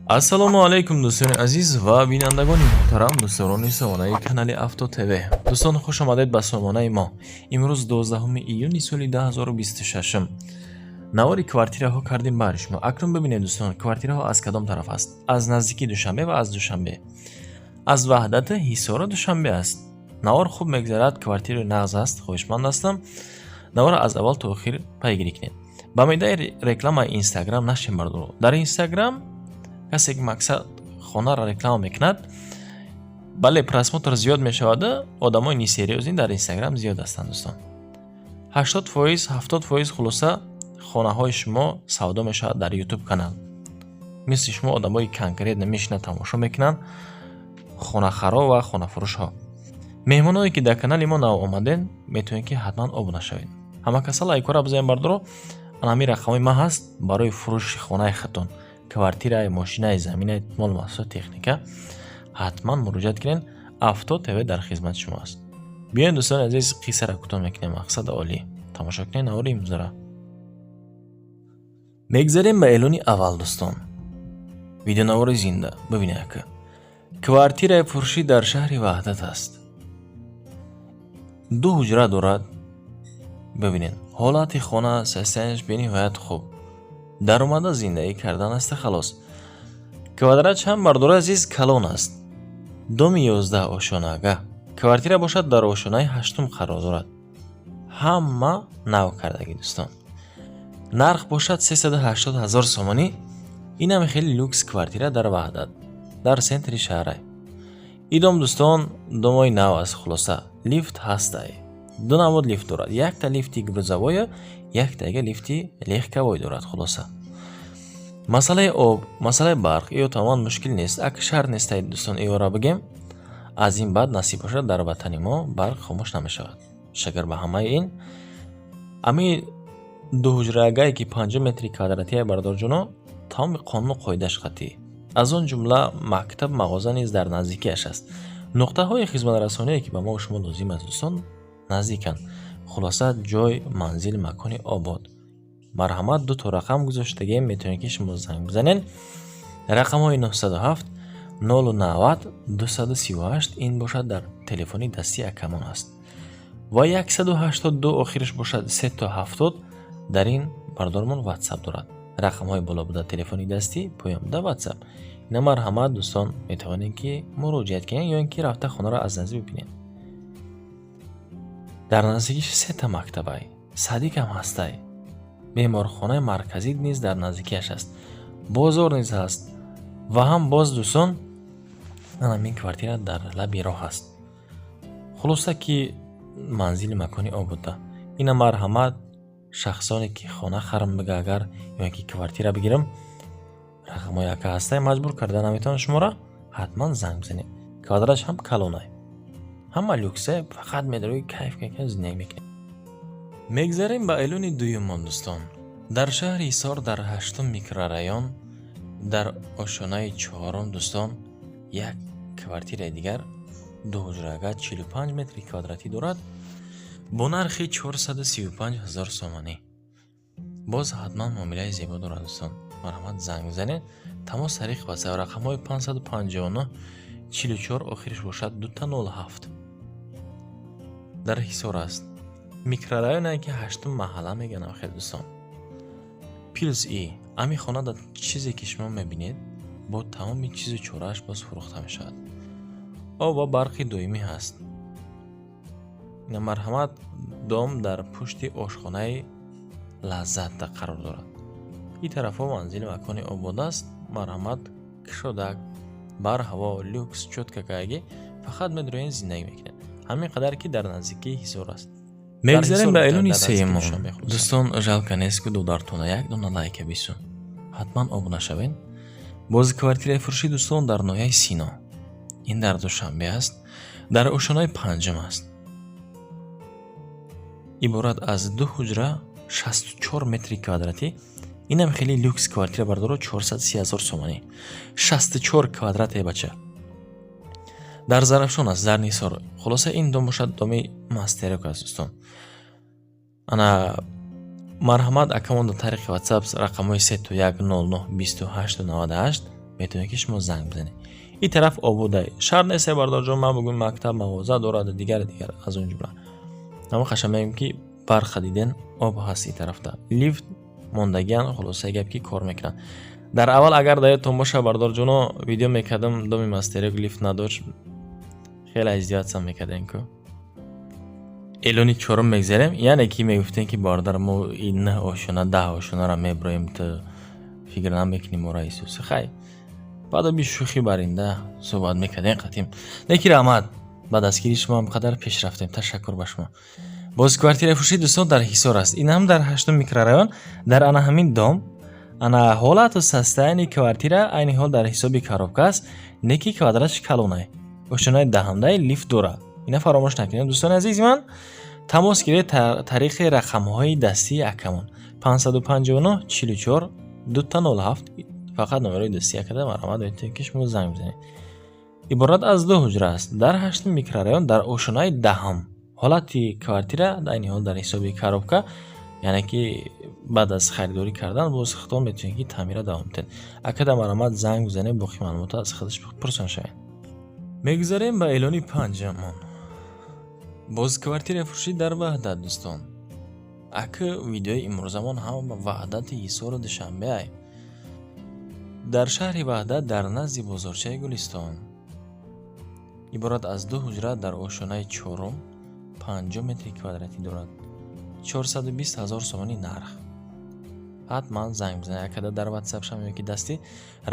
Ассалому алайкум, дӯстони азиз ва бинандагони муҳтарам, дӯстдорони сомонаи канали Авто ТВ. Дӯстон, хуш омадед ба сомонаи мо. Имрӯз 12 июни соли 2026 навори квартираҳо кардем баҳри шумо. Акнун бибинед, дӯстон, квартираҳо аз кадом тараф аст: аз наздикии Душанбе ва аз Душанбе, аз Ваҳдати Ҳисора Душанбе аст. Навор хуб мегзарад, квартираи нағз аст. Хоҳишманд ҳастам, наворро аз аввал то охир пайгирӣ кунед. Ба майдаи рекламаи Инстаграм нашем, бардоро. Дар Инстаграм касе ки мақсад хонаро реклама мекунад, бале, просмотр зиёд мешавад. Одамои несерьёзный дар Инстаграм зиёд ҳастанд, дӯстон. 80%, 70%, хулоса, хонаҳои шумо савдо мешавад дар Ютуб канал. Мисли шумо одамои конкретно мешинанд, тамошо мекунанд, хонахаро ва хонафурӯшҳо. Меҳмоное ки дар канали мо нав омадед, метавонед ки ҳатман обуна шавед. Ҳама каса лайкҳоро бизанед, бардоро. Ана ҳамин рақамҳои ман ҳаст. Барои фурӯши хонаи худтон, квартираи, мошинаи, заминаи, мол, маҳсулот, техника ҳатман муроҷиат кунед. Авто ТВ дар хизмати шумо аст. Биёед, дӯстони азиз, қиссаро кӯтоҳ мекунем. Мақсад олӣ, тамошо кунед навори имрӯзара. Мегзарем ба эълони аввал, дӯстон. Видеонавори зинда бибинед, ака. Квартираи фурӯшӣ дар шаҳри Ваҳдат аст, ду ҳуҷра дорад. Бибинед, ҳолати хона, состояние ш бениҳоят хуб. Даромада зиндагӣ кардан аста, халос. Квадрат ҳам, бардори азиз, калон аст. Доми 11 ошонага квартира бошад, дар ошонаи ҳаштум қарор дорад. Ҳама нав кардагӣ, дӯстон. Нарх бошад 380 ҳазор сомонӣ. Инам хеле люкс квартира дар Ваҳдат, дар центри шаҳрай. И дом, дӯстон, домои нав аст. Хулоса, лифт ҳастай, ду намуд лифт дорад: якта лифти грузовой, яктага лифти легковой дорад. Хулоса, масъалаи об, масъалаи барқ ё тамоман мушкил нест. Ак шарт нестай, дӯстон, иёра бигем. Аз ин баъд, насиб бошад, дар ватани мо барқ хомӯш намешавад. Шакр ба ҳамаи ин. Ами дуҳуҷрагае ки 50 метри квадратия, бардорҷоно, тамоми қонуну қоидааш қатъӣ, аз он ҷумла мактаб, мағоза низ дар наздикиаш аст. Нуқтаҳои хизматрасоние, ки ба мо шумо лозим аст, дӯстон, наздиканд. Хулоса, ҷой, манзил, макони обод. Марҳамат, ду то рақам гузоштагием, метавонед ки шумо занг бизанед. Рақамҳои 907 090 238, ин бошад дар телефони дастии акамон аст, ва 182 охираш бошад 3 то 70, дар ин бардормон Ватсап дорад. Рақамҳои боло буда телефони дастӣ, поён буда Ватсап. Ина марҳамат, дӯстон, метавонед ки муроҷиат кунед ё ин ки рафта хонаро аз наздик бибинед. Дар наздикиш сета мактабай, садик ҳам ҳастай, беморхонаи марказӣ низ дар наздикиаш аст, бозор низ ҳаст. Ва ҳам боз, дӯстон, ин квартира дар лаби роҳ аст. Хулоса ки манзили макони обода. Ина марҳамат, шахсоне ки хона харам бига агар ё ин ки квартира бигирам, рақамҳои ака ҳастай, маҷбур карда наметавонам шуморо, ҳатман занг бизанед. Квадраташ ҳам калонай, ҳама люксе, фақат медарои, кайф кайф зиндагӣ мекунед. Мегзарем ба эълони дуюмон, дӯстон. Дар шаҳри Ҳисор, дар ҳаштум микрорайон, дар ошонаи чорум, дӯстон, як квартираи дигар, дуҳуҷрага, 45 метри квадратӣ дорад, бо нархи 435 ҳазор сомонӣ. Боз ҳатман муомилаи зебо дорад, дӯстон. Марҳамат, занг бизанед. Тамос тариқи Ватсап, рақамҳои 559 44, охириш бошад 00 7. Дар Ҳисор аст, микрорайоне ки ҳаштум маҳалла мегӯянд. Хел, дӯстон, плюс и ами хона дар чизе ки шумо мебинед, бо тамоми чизу чорааш боз фурӯхта мешавад. Об ва барқи доимӣ ҳаст. Ина марҳамат, дом дар пушти ошхонаи Лаззатда қарор дорад. Ин тарафҳо манзили макони обод аст. Марҳамат, кушодак, барҳаво, люкс, чётко каги, фақат медроен, зиндагӣ мекунед. Ҳамин қадар ки дар наздикии Ҳисор аст. Мегзарем ба эълони сеюмон, дӯстон. Жалко нест ку додартона як дона лайка бисун, ҳатман обуна шавед. Боз квартираи фурӯшӣ, дӯстон, дар ноҳияи Сино, ин дар Душанбе аст, дар ошонаи панҷум аст. Иборат аз ду ҳуҷра, 64 метри квадратӣ. Инам хеле люкс квартира, бардоро, 430 ҳазор сомонӣ, 64 квадрате, бача. Дар Зарафшон аст, дар Нисор. Хулоса, ин дом бошад, доми мастерок аст, дӯстон. Ана марҳамат, акамон дар тариқи Ватсап, рақамҳои 3 то 1 09 28 98. Метавонед, ки шумо занг бизанед. Ин тараф ободай, шаҳр несте, бардорҷон. Ман бигӯем, мактаб, мағоза дорад, дигар дигар аз он ҷумла. Ҳама қаша мегӯем, ки барқа диден, об ҳаст, ин тарафта лифт мондагиан. Хулосаи гап, ки кор мекунанд. Дар аввал, агар дар ёдтон боша, бардорҷоно, видео мекардам, доми Мастерок лифт надошт, хеле издеваться мекардем ку. Эълони чорум мегзарем. Яъне ки мегуфтем, ки бародар, мо и нӯҳ ошёна, 10 ошёнаро меброем, ту фикр намекунӣ моро Исуси? Хай, баъдо би шӯхӣ баринда суҳбат мекардем қатим. Леки раҳмат, ба дастгирии шумо ҳам қадар пеш рафтем, ташаккур ба шумо. Боз квартираи фурӯшӣ, дӯстон, дар Ҳисор аст. Ин ҳам дар ҳаштум микрорайон, дар ана ҳамин дом. Ана ҳолату состояние квартира айни ҳол дар ҳисоби коробка аст, не ки квадратш калонай, ошёнаи даҳамдай, лифт дорад. Ина фаромӯш накунед, дӯстони азизи ман. Тамос гиред тариқи рақамҳои дастии акамон: 559 44 2 07. Фақат номерои дастии акада марҳамат, метавонед, ки шумо занг бизанед. Иборат аз ду ҳуҷра аст, дар ҳаштум микрорайон, дар ошёнаи даҳам. Ҳолати квартира айни ҳол дар ҳисоби коробка, яъне ки баъд аз харидорӣ кардан боз худтон метавонед, ки таъмира давом диҳед. Акада марҳамат, занг бизанед, боқӣ маълумотро аз худаш пурсон шавед. Мегузарем ба эълони панҷамон. Боз квартираи фурӯшӣ дар Ваҳдат, дӯстон. Ака, видеои имрӯзамон ҳама ба Ваҳдати Ҳисору Душанбеай. Дар шаҳри Ваҳдат, дар назди бозорчаи Гулистон, иборат аз ду ҳуҷра, дар ошёнаи чорум, 50 метри квадратӣ дорад. 420 ҳазор сомонӣ нарх. Ҳатман занг бизанед акада дар ватсап шам ё ки дастӣ,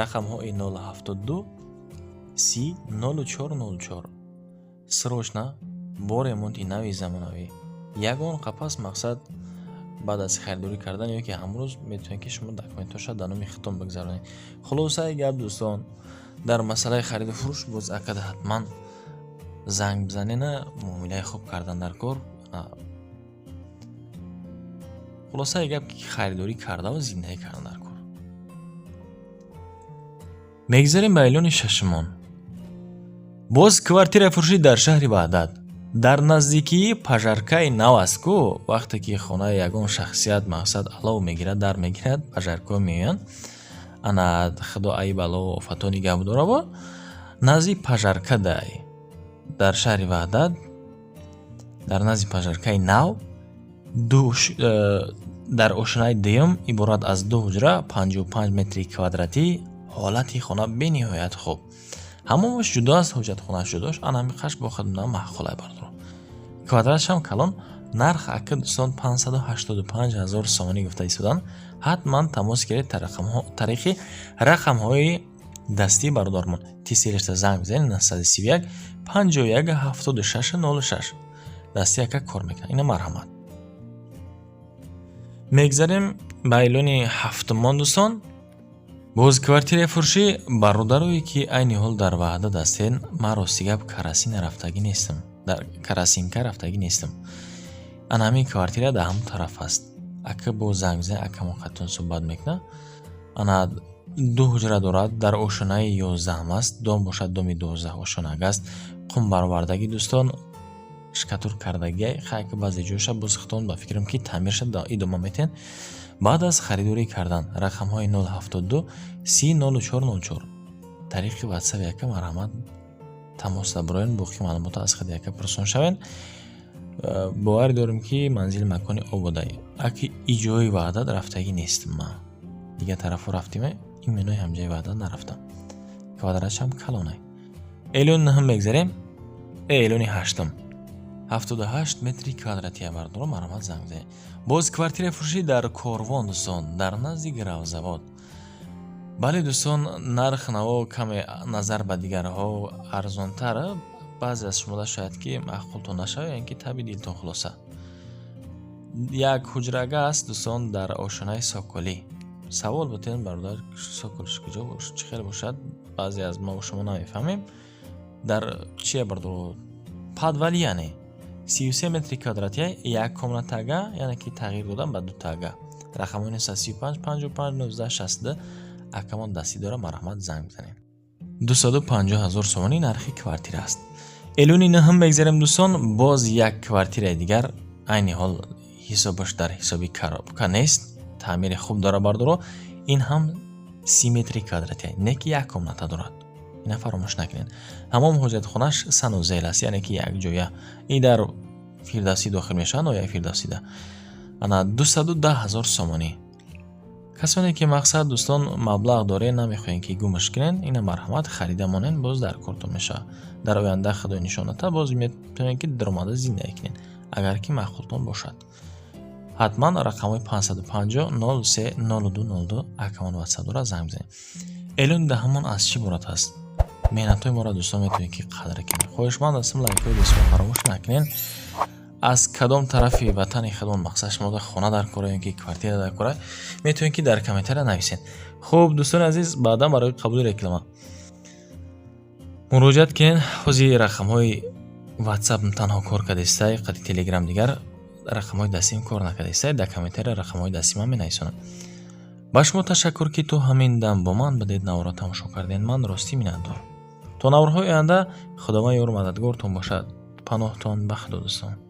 рақамҳои 072 30 04 04. Срочно, бо ремонти нави замонавӣ. Ягон қапас мақсад, баъд аз харидорӣ кардан ё ки ҳамрӯз метавонед, ки шумо документҳоша дар номи худтон бигзаронед. Хулосаи гап, дӯстон, дар масъалаи хариду фурӯш боз акада ҳатман занг бизанена, муомилаи хуб кардан дар кор. Хулосаи гап, ки харидорӣ кардаву зиндагӣ кардан дар кор. Мегузарем ба эълони шашумон. Боз квартираи фурӯшӣ дар шаҳри Ваҳдат, дар наздикии пожаркаи нав аст ку. Вақте ки хонаи ягон шахсият, мақсад, алов мегирад, дар мегирад, пожаркаҳо меоянд. Ана, худо айб алов офатҳо нигаҳ бидораво. Назди пожарка дай, дар шаҳри Ваҳдат, дар назди пожаркаи нав, дар ошёнаи дуюм, иборат аз ду ҳуҷра, 55 метри квадратӣ. Ҳолати хона бениҳоят хуб, ҳамомаш ҷудо аст, ҳоҷатхонааш ҷудош. Ана ҳамин қаш бо худна маъқулай, бардоро. Квадратшам калон. Нарх, ака, дӯстон, 585 ҳазор сомонӣ гуфта истодан. Ҳатман тамос гиред тариқи рақамҳои дастии бародармон. Тиселишта занг бизанед: 931 51 76 06. Дасти ака кор мекунад. Ина марҳамат. Мегзарем ба эълони ҳафтумон, дӯстон. Боз квартираи фурӯшӣ. Бародарое, ки айни ҳол дар Ваҳдат ҳастед, ман, рости гап, Карасина рафтагӣ нестам, дар Карасинка рафтагӣ нестам. Ана ҳамин квартира дар ҳамон тараф аст. Ака бо занг бизанед, акамон қаттон суҳбат мекунад. Ана, ду ҳуҷра дорад, дар ошёнаи 11-ам аст. Дом бошад, доми 12 ошёнак аст. Қум баровардагӣ, дӯстон, штукатур кардагиай. Хайка, баъзе ҷоша боз худтон, ба фикрам, ки таъмирша идома метиҳанд баъд аз харидорӣ кардан. Рақамҳои 072 30 04 04, тариқи ватсап яка марҳамат, тамос даброен, боқӣ маълумотро аз худи яка пурсон шавед. Боварӣ дорем, ки манзили макони ободай. Аки иҷои Ваҳдат рафтагӣ нестам ман, дигар тарафҳо рафтиме, именно ҳамҷои Ваҳдат нарафтам. Квадратшам калонай. Эълони нӯҳум мегзарем. Эълони ҳаштум, 78 метри квадратия. Бардоро, марҳамат, занг бизанед. Боз квартираи фурӯшӣ дар Корвон, дӯстон, дар назди гравзавод. Бале, дӯстон, нарх наво каме назар ба дигарҳо арзонтар. Баъзе аз шумода шояд, ки маъқултон нашавад ё ин ки таби дилтон. Хулоса, як ҳуҷрага аст, дӯстон, дар ошёнаи Соколӣ. Савол бутен, бародар, Соколиш куҷо, чӣ хел бошад, баъзе аз мо шумо намефаҳмем. Дар чия, бародар, подвали, яъне 33 метри квадратия, як комнатага, яъне ки тағйир додан ба дутага. Рақамҳои 935 55 19 62, акамон дастӣ дора, марҳамат, занг бизанед. 250 ҳазор сомонӣ нархи квартира аст. Эълони нӯҳум мегзарем, дӯстон. Боз як квартираи дигар, айни ҳол ҳисобаш дар ҳисоби коробка нест, таъмири хуб дора, бардоро. Ин ҳам 30 метри квадратия, не ки як комната дорад, ина фаромӯш накунед. Ҳамом, ҳоҷатхонаш санузел аст, яъне ки якҷоя. И дар Фирдавсӣ дохил мешавад, ноҳияи Фирдавсида. Ана 210 000 сомонӣ. Касоне ки, мақсад, дӯстон, маблағ доред, намехоҳем ки гумаш кунед, ина марҳамат, харида монед, боз дар кортон мешавад. Дар оянда, худои нишоната, боз метавонед ки даромада зиндагӣ кунед, агар ки маъқултон бошад. Ҳатман рақамҳои 550 03 02 02 аккаунт ватсап дорад, занг бизанед. Эълони даҳамон аз чӣ иборат аст? Меҳнатҳои моро, дӯстон, метавонед ки қадр кунед. Хоҳишманд ҳастам, лайкҳои дӯстон фаромӯш накунед. Аз кадом тарафи ватани худмон, мақсад, шумо хона дар кора ё ки квартира дар кора, метавонед ки дар комментария нависед. Хуб, дӯстони азиз, баъдан барои қабули реклама муроҷиат кунед. Ҳозир рақамҳои ватсап танҳо кор кардистай, қади телеграм, дигар рақамҳои дастим кор накардистай. Дар комментария рақамҳои дастима менависонам. Ба шумо ташаккур, ки то ҳамин дам бо ман будед, наворро тамошо кардед. Ман ростӣ миннатдор. То наворҳои оянда Худованд ёру мададгортон бошад. Паноҳтон ба Худо, дӯстон.